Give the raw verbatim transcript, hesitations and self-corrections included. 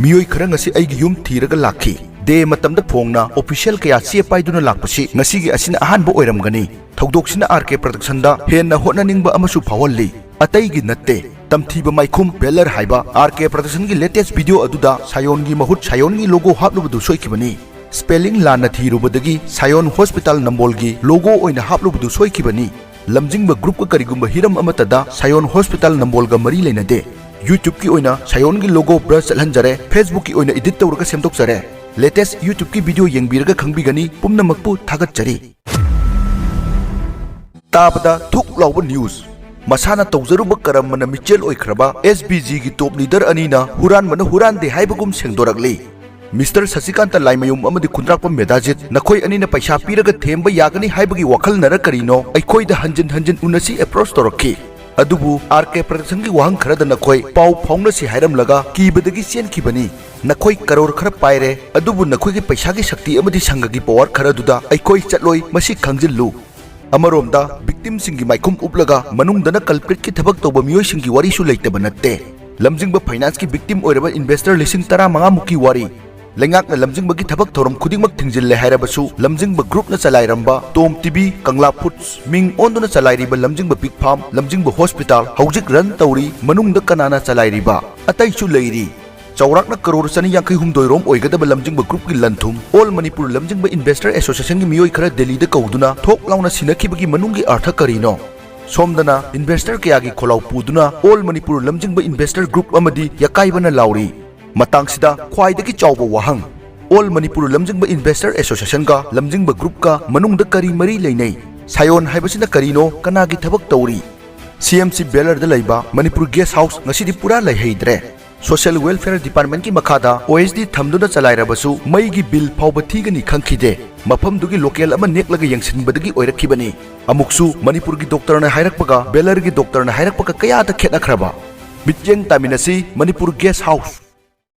ꯃꯤꯑꯣꯏ ꯈꯔ ꯉꯁꯤ ꯑꯩꯒꯤ ꯌꯨꯝ ꯊꯤꯔꯒ ꯂꯥꯛꯈꯤ꯫ ꯗꯦ ꯃꯇꯝꯗ ꯐꯣꯡꯅ ꯑꯣꯐꯤꯁꯤꯌꯦꯜ ꯀꯌꯥ ꯆꯦ ꯄꯥꯏꯗꯨꯅ ꯂꯥꯛꯄꯁꯤ ꯉꯁꯤꯒꯤ ꯑꯁꯤꯅ ꯑꯍꯥꯟꯕ ꯑꯣꯏꯔꯝꯒꯅꯤ꯫ ꯊꯧꯗꯣꯛꯁꯤꯅ ꯑꯥꯔ ꯀꯦ ꯄ꯭ꯔꯗꯛꯁꯟꯗ ꯍꯦꯟꯅ ꯍꯣꯠꯅꯅꯤꯡꯕ ꯑꯃꯁꯨ ꯐꯥꯎꯍꯜꯂꯤ꯫ ꯑꯇꯩꯒꯤ ꯅꯠꯇꯦ, ꯇꯝꯊꯤꯕ ꯃꯥꯏꯈꯨꯝ ꯕꯦꯂꯔ ꯍꯥꯏꯕ ꯑꯥꯔ ꯀꯦ ꯄ꯭ꯔꯗꯛꯁꯟꯒꯤ ꯂꯦꯇꯦꯁ ꯚꯤꯗꯤꯑꯣ ꯑꯗꯨꯗ ꯁꯥꯌꯣꯟꯒꯤ ꯃꯍꯨꯠ ꯁꯥꯌꯣꯟꯒꯤ ꯂꯣꯒꯣ ꯍꯥꯞꯂꯨꯕꯗꯨ ꯁꯣꯏꯈꯤꯕꯅꯤ꯫ ꯁ꯭ꯄꯦꯂꯤꯡ ꯂꯥꯟꯅ ꯊꯤꯔꯨꯕꯗꯒꯤ ꯁꯥꯌꯣꯟ ꯍꯣꯁꯄꯤꯇꯥꯜ ꯅꯝꯕꯣꯜꯒꯤ ꯂꯣꯒꯣ ꯑꯣꯏꯅ ꯍꯥꯞꯂꯨꯕꯗꯨ ꯁꯣꯏꯈꯤꯕꯅꯤ꯫ ꯂꯝꯖꯤꯡꯕ ꯒ꯭ꯔꯨꯞꯀ ꯀꯔꯤꯒꯨꯝꯕ ꯍꯤꯔꯝ ꯑꯃꯠꯇꯗ ꯁꯥꯌꯣꯟ ꯍꯣꯁꯄꯤꯇꯥꯜ ꯅꯝꯕꯣꯜꯒ ꯃꯔꯤ ꯂꯩꯅꯗꯦ꯫ YouTubeꯀꯤ ꯑꯣꯏꯅ ꯁꯥꯌꯣꯟꯒꯤ ꯂꯣꯒꯣ ꯕ꯭ꯔꯁ ꯆꯠꯍꯟꯖꯔꯦ, Facebookꯀꯤ ꯑꯣꯏꯅ ꯏꯗꯤꯠ ꯇꯧꯔꯒ ꯁꯦꯝꯗꯣꯛꯆꯔꯦ꯫ ꯂꯦꯇꯦꯁ YouTubeꯀꯤ ꯚꯤꯗꯤꯑꯣ ꯌꯦꯡꯕꯤꯔꯒ ꯈꯪꯕꯤꯒꯅꯤ꯫ ꯄꯨꯝꯅꯃꯛꯄꯨ ꯊꯥꯒꯠꯆꯔꯤ꯫ ꯇꯥꯕꯗ ꯊꯨꯛ ꯂꯥꯎꯕ ꯅ꯭ꯌꯨꯁ꯫ ꯃꯁꯥꯅ ꯇꯧꯖꯔꯨꯕ ꯀꯔꯝꯃꯅ ꯃꯤꯆꯦꯜ ꯑꯣꯏꯈ꯭ꯔꯕ SBGꯒꯤ ꯇꯣꯞ ꯂꯤꯗꯔ ꯑꯅꯤꯅ ꯍꯨꯔꯥꯟꯕꯅ ꯍꯨꯔꯥꯟꯗꯦ ꯍꯥꯏꯕꯒꯨꯝ ꯁꯦꯡꯗꯣꯔꯛꯂꯤ꯫ ꯃꯤꯁꯇꯔ ꯁꯁꯤꯀꯥꯟꯇ ꯂꯥꯏꯃꯌꯨꯝ ꯑꯃꯗꯤ ꯈꯨꯟꯗ꯭ꯔꯥꯛꯄꯝ ꯃꯦꯙꯥꯖꯤꯠ, ꯅꯈꯣꯏ ꯑꯅꯤꯅ ꯄꯩꯁꯥ ꯄꯤꯔꯒ ꯊꯦꯝꯕ ꯌꯥꯒꯅꯤ ꯍꯥꯏꯕꯒꯤ ꯋꯥꯈꯜꯅꯔ ꯀꯔꯤꯅꯣ ꯑꯩꯈꯣꯏꯗ ꯍꯟꯖꯤꯟ ꯍꯟꯖꯤꯟ ꯎꯅꯁꯤ ꯑꯦꯄ꯭ꯔꯣꯆ ꯇꯧꯔꯛꯈꯤ꯫ ꯑꯗꯨꯕꯨ ꯑꯥꯔ ꯀꯦ ꯄ꯭ꯔꯗꯛꯁꯟꯒꯤ ꯋꯥꯍꯪ ꯈꯔꯗ ꯅꯈꯣꯏ ꯄꯥꯎ ꯐꯥꯎꯅꯁꯤ ꯍꯥꯏꯔꯝꯂꯒ ꯀꯤꯕꯗꯒꯤ ꯆꯦꯟꯈꯤꯕꯅꯤ꯫ ꯅꯈꯣꯏ ꯀꯔꯣꯔ ꯈꯔ ꯄꯥꯏꯔꯦ, ꯑꯗꯨꯕꯨ ꯅꯈꯣꯏꯒꯤ ꯄꯩꯁꯥꯒꯤ ꯁꯛꯇꯤ ꯑꯃꯗꯤ ꯁꯪꯒꯒꯤ ꯄꯋꯥꯔ ꯈꯔꯗꯨꯗ ꯑꯩꯈꯣꯏ ꯆꯠꯂꯣꯏ, ꯃꯁꯤ ꯈꯪꯖꯤꯜꯂꯨ꯫ ꯑꯃꯔꯣꯝꯗ, ꯚꯤꯛꯇꯤꯝꯁꯤꯡꯒꯤ ꯃꯥꯏꯈꯨꯝ ꯎꯞꯂꯒ ꯃꯅꯨꯡꯗꯅ ꯀꯜꯄ꯭ꯔꯤꯠꯀꯤ ꯊꯕꯛ ꯇꯧꯕ ꯃꯤꯑꯣꯏꯁꯤꯡꯒꯤ ꯋꯥꯔꯤꯁꯨ ꯂꯩꯇꯕ ꯅꯠꯇꯦ꯫ ꯂꯝꯖꯤꯡꯕ ꯐꯥꯏꯅꯥꯟꯁꯀꯤ ꯚꯤꯛꯇꯤꯝ ꯑꯣꯏꯔꯕ ꯏꯟꯚꯦꯁꯇꯔ ꯂꯤꯁꯤꯡ ꯇꯔꯥꯃꯉꯥ ꯃꯨꯛꯀꯤ ꯋꯥꯔꯤ꯫ ꯂꯩꯉꯥꯛꯅ ꯂꯝꯖꯤꯡꯕꯒꯤ ꯊꯕꯛ ꯊꯧꯔꯝ ꯈꯨꯗꯤꯡꯃꯛ ꯊꯤꯡꯖꯤꯜꯂꯦ ꯍꯥꯏꯔꯕꯁꯨ, ꯂꯝꯖꯤꯡꯕ ꯒ꯭ꯔꯨꯞꯅ ꯆꯂꯥꯏꯔꯝꯕ ꯇꯣꯝ ꯇꯤꯚꯤ, ꯀꯪꯂꯥ ꯐꯨꯗꯁ, ꯃꯤꯡ ꯑꯣꯟꯗꯨꯅ ꯆꯂꯥꯏꯔꯤꯕ ꯂꯝꯖꯤꯡꯕ ꯄꯤꯛ ꯐꯥꯔꯝ, ꯂꯝꯖꯤꯡꯕ ꯍꯣꯁꯄꯤꯇꯥꯜ ꯍꯧꯖꯤꯛ ꯔꯟ ꯇꯧꯔꯤ, ꯃꯅꯨꯡꯗ ꯀꯅꯥꯅ ꯆꯂꯥꯏꯔꯤꯕ? ꯑꯇꯩꯁꯨ ꯂꯩꯔꯤ꯫ ꯆꯥꯎꯔꯥꯛꯅ ꯀꯔꯣꯔ ꯆꯅꯤ ꯌꯥꯡꯈꯩ ꯍꯨꯝꯗꯣꯏ ꯔꯣꯝ ꯑꯣꯏꯒꯗꯕ ꯂꯝꯖꯤꯡꯕ ꯒ꯭ꯔꯨꯞꯀꯤ ꯂꯟ ꯊꯨꯝ ꯑꯣꯜ ꯃꯅꯤꯄꯨꯔ ꯂꯝꯖꯤꯡꯕ ꯏꯟꯚꯦꯁꯇꯔ ꯑꯦꯁꯣꯁꯤꯌꯦꯁꯟꯒꯤ ꯃꯤꯑꯣꯏ ꯈꯔ ꯗꯦꯜꯂꯤꯗ ꯀꯧꯗꯨꯅ ꯊꯣꯛ ꯂꯥꯎꯅ ꯁꯤꯟꯅꯈꯤꯕꯒꯤ ꯃꯅꯨꯡꯒꯤ ꯑꯥꯔꯊ ꯀꯔꯤꯅꯣ? ꯁꯣꯝꯗꯅ ꯏꯟꯚꯦꯁꯇꯔ ꯀꯌꯥꯒꯤ ꯈꯣꯜꯂꯥꯎ ꯄꯨꯗꯨꯅ ꯑꯣꯜ ꯃꯅꯤꯄꯨꯔ ꯂꯝꯖꯤꯡꯕ ꯏꯟꯚꯦꯁꯇꯔ ꯒ꯭ꯔꯨꯞ ꯑꯃꯗꯤ ꯌꯥꯀꯥꯏꯕꯅ ꯂꯥꯎꯔꯤ꯫ ꯃꯇꯥꯡꯁꯤꯗ ꯈ꯭ꯋꯥꯏꯗꯒꯤ ꯆꯥꯎꯕ ꯋꯥꯍꯪ, ꯑꯣꯜ ꯃꯅꯤꯄꯨꯔ ꯂꯝꯖꯤꯡꯕ ꯏꯟꯚꯦꯁꯇꯔ ꯑꯦꯁꯣꯁꯤꯌꯦꯁꯟꯒ ꯂꯝꯖꯤꯡꯕ ꯒ꯭ꯔꯨꯞꯀ ꯃꯅꯨꯡꯗ ꯀꯔꯤ ꯃꯔꯤ ꯂꯩꯅꯩ? ꯁꯥꯌꯣꯟ ꯍꯥꯏꯕꯁꯤꯅ ꯀꯔꯤꯅꯣ? ꯀꯅꯥꯒꯤ ꯊꯕꯛ ꯇꯧꯔꯤ? CMC ꯕꯦꯂꯔꯗ ꯂꯩꯕ ꯃꯅꯤꯄꯨꯔ ꯒꯦꯁ ꯍꯥꯎꯁ ꯉꯁꯤꯗꯤ ꯄꯨꯔꯥ ꯂꯩꯍꯩꯗ꯭ꯔꯦ꯫ ꯁꯣꯁꯤꯌꯦꯜ ꯋꯦꯜꯐꯤꯌꯔ ꯗꯤꯄꯥꯔꯠꯃꯦꯟꯠꯀꯤ ꯃꯈꯥꯗ OSD ꯊꯝꯗꯨꯅ ꯆꯂꯥꯏꯔꯕꯁꯨ ꯃꯩꯒꯤ ꯕꯤꯜ ꯐꯥꯎꯕ ꯊꯤꯒꯅꯤ ꯈꯪꯈꯤꯗꯦ꯫ ꯃꯐꯝꯗꯨꯒꯤ ꯂꯣꯀꯦꯜ ꯑꯃ ꯅꯦꯛꯂꯒ ꯌꯦꯡꯁꯤꯟꯕꯗꯒꯤ ꯑꯣꯏꯔꯛꯈꯤꯕꯅꯤ꯫ ꯑꯃꯨꯛꯁꯨ ꯃꯅꯤꯄꯨꯔꯒꯤ ꯗꯣꯛꯇꯔꯅ ꯍꯥꯏꯔꯛꯄꯒ ꯕꯦꯂꯔꯒꯤ ꯗꯣꯛꯇꯔꯅ ꯍꯥꯏꯔꯛꯄꯒ ꯀꯌꯥꯗ ꯈꯦꯠꯅꯈ꯭ꯔꯕ? ꯃꯤꯠꯌꯦꯡ ꯇꯥꯃꯤꯟꯅꯁꯤ ꯃꯅꯤꯄꯨꯔ ꯒꯦꯁ ꯍꯥꯎꯁ꯫